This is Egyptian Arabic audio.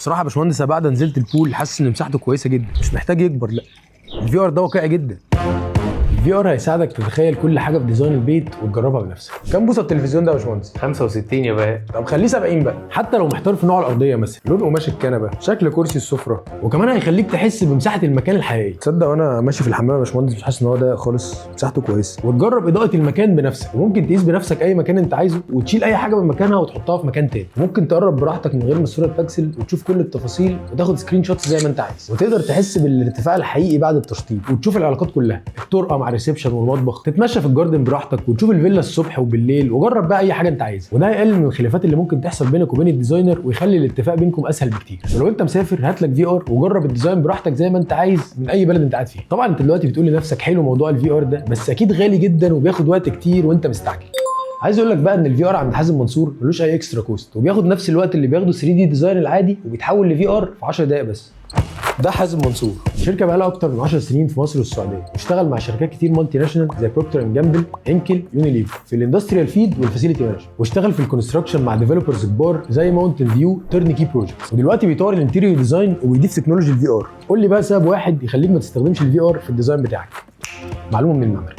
بصراحة يا باشمهندس، انا بعد نزلت ال pool حاسس ان مساحته كويسة جدا، مش محتاج يكبر. لا، ال VR ده واقعي جدا. ال VR هيساعدك تتخيل كل حاجة في design البيت وتجربها بنفسك. كام بوصه التلفزيون ده يا باشمهندس؟ 65 يا بهاء. طب خليه 70 بقى. حتى لو محتار في نوع الارضية مثلا، لون قماش الكنبه، شكل كرسي السفره، وكمان هيخليك تحس بمساحة المكان الحقيقيه. تصدق وانا ماشي في الحمام يا باشمهندس مش حاسس ان هو ده خالص، مساحته كويسه. وتجرب اضاءه المكان بنفسك، وممكن تقيس بنفسك اي مكان انت عايزه وتشيل اي حاجة من مكانها وتحطها في مكان تاني. ممكن تقرب براحتك من غير ما الصورة تبكسل وتشوف كل التفاصيل وتاخد screenshots زي ما انت عايز، وتقدر تحس بالارتفاع الحقيقي بعد التشطيب وتشوف العلاقات كلها، الطرقه مع ال reception والمطبخ، تتمشى في ال garden براحتك وتشوف الفيلا الصبح وبالليل، وجرب بقى اي حاجة انت عايزها. وده هيقلل من الخلافات اللي ممكن تحصل بينك وبين ال designer ويخلي الاتفاق بينكم اسهل بكتير. ولو انت مسافر هات لك VR وجرب ال design براحتك زي ما انت عايز من اي بلد انت قاعد فيها. طبعا انت دلوقتي بتقول لنفسك حلو موضوع ال VR ده، بس اكيد غالي جدا وبياخد وقت كتير وانت مستعجل. عايز اقول لك بقى ان ال VR عند حازم منصور ملوش اي extra cost، وبياخد نفس الوقت اللي بياخده 3D design العادي وبيتحول ل VR في 10 دقائق بس. ده حازم منصور، شركة بقى لها اكتر من 10 سنين في مصر والسعوديه، واشتغل مع شركات كتير multinational زي Procter and Gamble، Henkel، Unilever في ال industrial feed وال facility management، واشتغل في ال construction مع developers كبار زي Mountain View، Turnkey Projects، ودلوقتي بيطور ال interior design وبيضيف technology ال VR. قول لي بقى سبب واحد يخليك ما تستخدمش ال VR في ال design بتاعك. معلومة من المعماري.